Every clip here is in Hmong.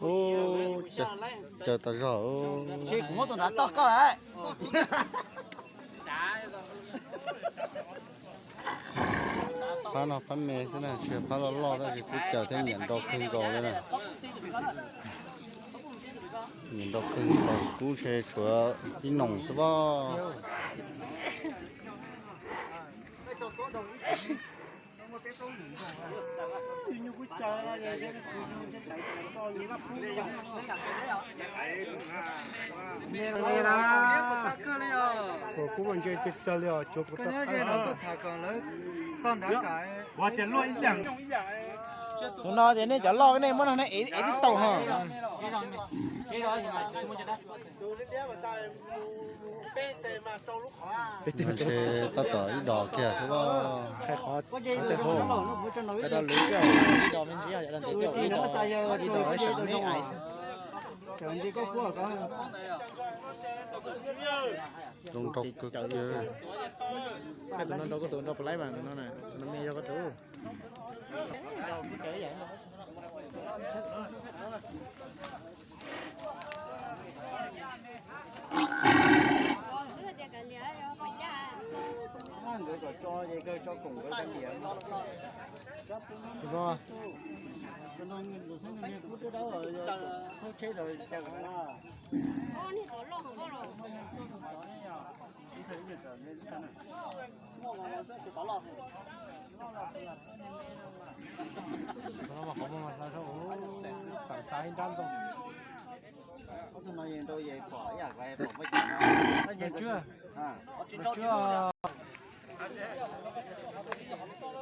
Ub, caw tas zog. Tsis, kuv muab tus ntav toj koj lawm. Phab no phab me xwb na, tsis yog phab loj loj tab sis kub caws thiab nyiam nrau kawg nkaus li na. Nyiam nrau kawg nkaus, kub ntshe tshuav ib noos xwb pob. Tus no ces nej cov loj nej muab no nej ev tib taug ho. Ntshe tab tom ib dos kiag xwb pob. Hais qhov, zoo nraug kawg kiag. Tus no nrau koj tus nrau pab laib mas tus no na, tus no me yog koj tus.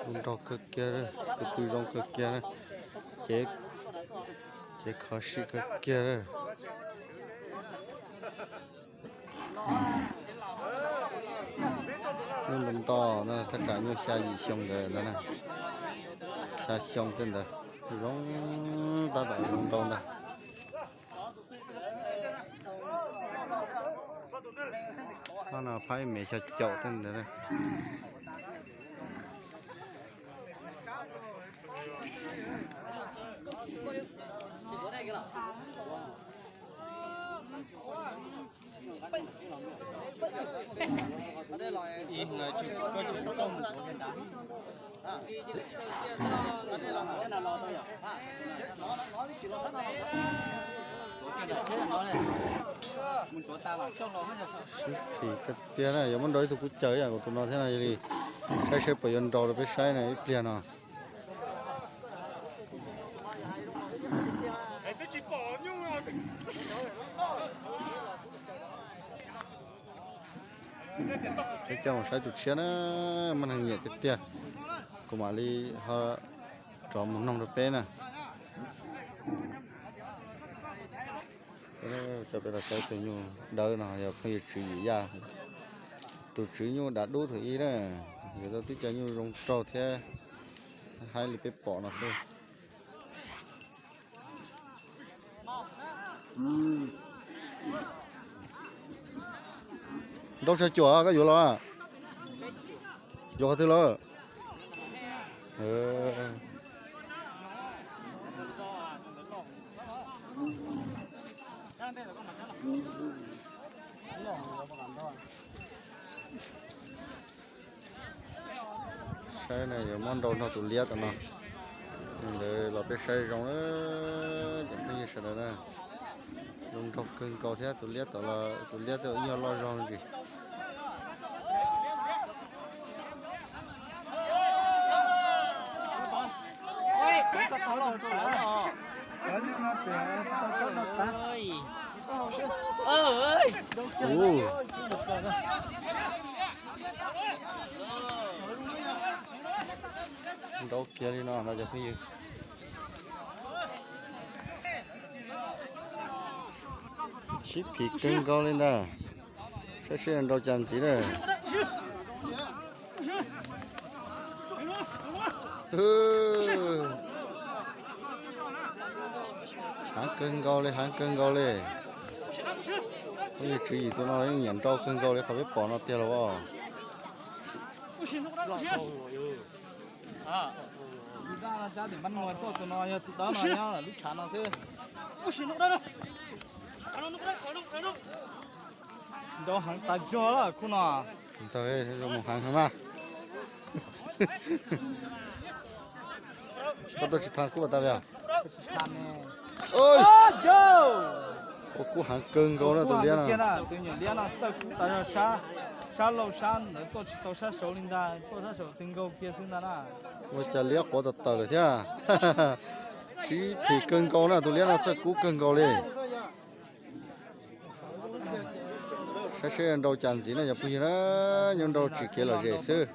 Zoo nraug kawg kiag, tus twg zoo kawg kiag, cev khov sim kawg kiag. Nyuj nto nto na, thaj tsam nyuj xya yim xyoo ntawd ntawd na, xya xyoo tej ntawd, zoo tab tom zoo nraug ntag. Phab no phab ib me xya caum tej ntawd. Sib phim kawg tiag na, yuav muab nrau ib tug kub caws ib yam nkaus tus no thiab no, yog li saib saib puas yuav nrau rau peb saib na ib pliag no. Peb coj mus saib tus tshiab na, muaj neeg nyiam tiag tiag. Kuv mam li ho rov mus noog rau peb na. Coj peb los saib tus nyuj dawb no yog phooj ywg Tswv Yim Yaj, tus tswv nyuj dav dub thaum ub na. Yuav tau tib co nyuj zoo nraug thiab haib li peb pom no xwb. Nrau tsawg cuam koj yuav los? Yuav qhov twg lawm? Saib na, yuav muab nrau nrog tus liab tom no. Ntawd los peb saib zoo na, cov phooj ywg sawv daws na. Zoo nraug kawg nkaus thiab, tus liab tom los tus liab tej zaum ib nyuag loj zog ntsis. Nrau kiag li no ntag cov phooj ywg. Sib phim kawg nkaus li ntag. Saib seb nrau cas ntxiv na. Heev kawg nkaus li, heev kawg nkaus li. Tswv yim tus no yeej nyiam nrau kawg nkaus li qhov peb pom no tiag los as. Ntxawg, mus heev mas. Koj tuaj tsis tau kub pas tas li os. Ua kub heev kawg nkaus na tus liab no. Tus nyuam liab no txawj kub tas zog, sab laug sab ntawd tuaj tsis tau sab saud li ntag, tuaj sab saud txij nkaus kiag xwb ntag na. Ua cas liab quav tawm tawm lawm thiab. Sib phim kawg nkaus na, tus liab no txawj kub kawg nkaus li. Saib seb nrau cas ntxiv na cov phooj ywg na, nyuaj nrau tsim kev lom zem xwb.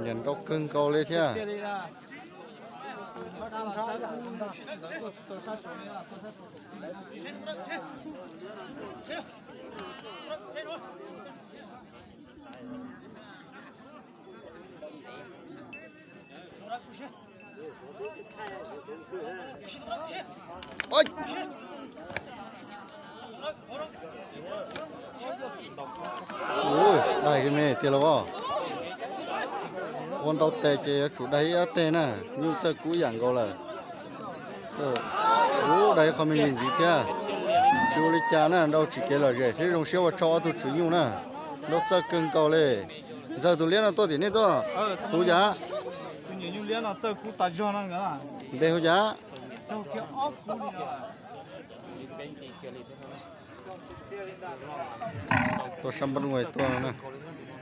Nyiam nrau kawg nkaus li thiab. Daig me tiag los as. Ua ntau tes ces yuav tsum daig ib ob teg na, nyuj txawj kub yam nkaus lawm. Ub, daig qho me me ntxiv thiab. Tsis ua li cas na, nrau tsim kev lom zem xwb, zoo siab ua tsaug ob tug tswv nyuj na. Nrau txawj kawg nkaus li. Ntxawg, tus liab no tuaj tim nej tuaj, hu cas? Npe hu cas? Tuaj sab npab nuj tuaj na.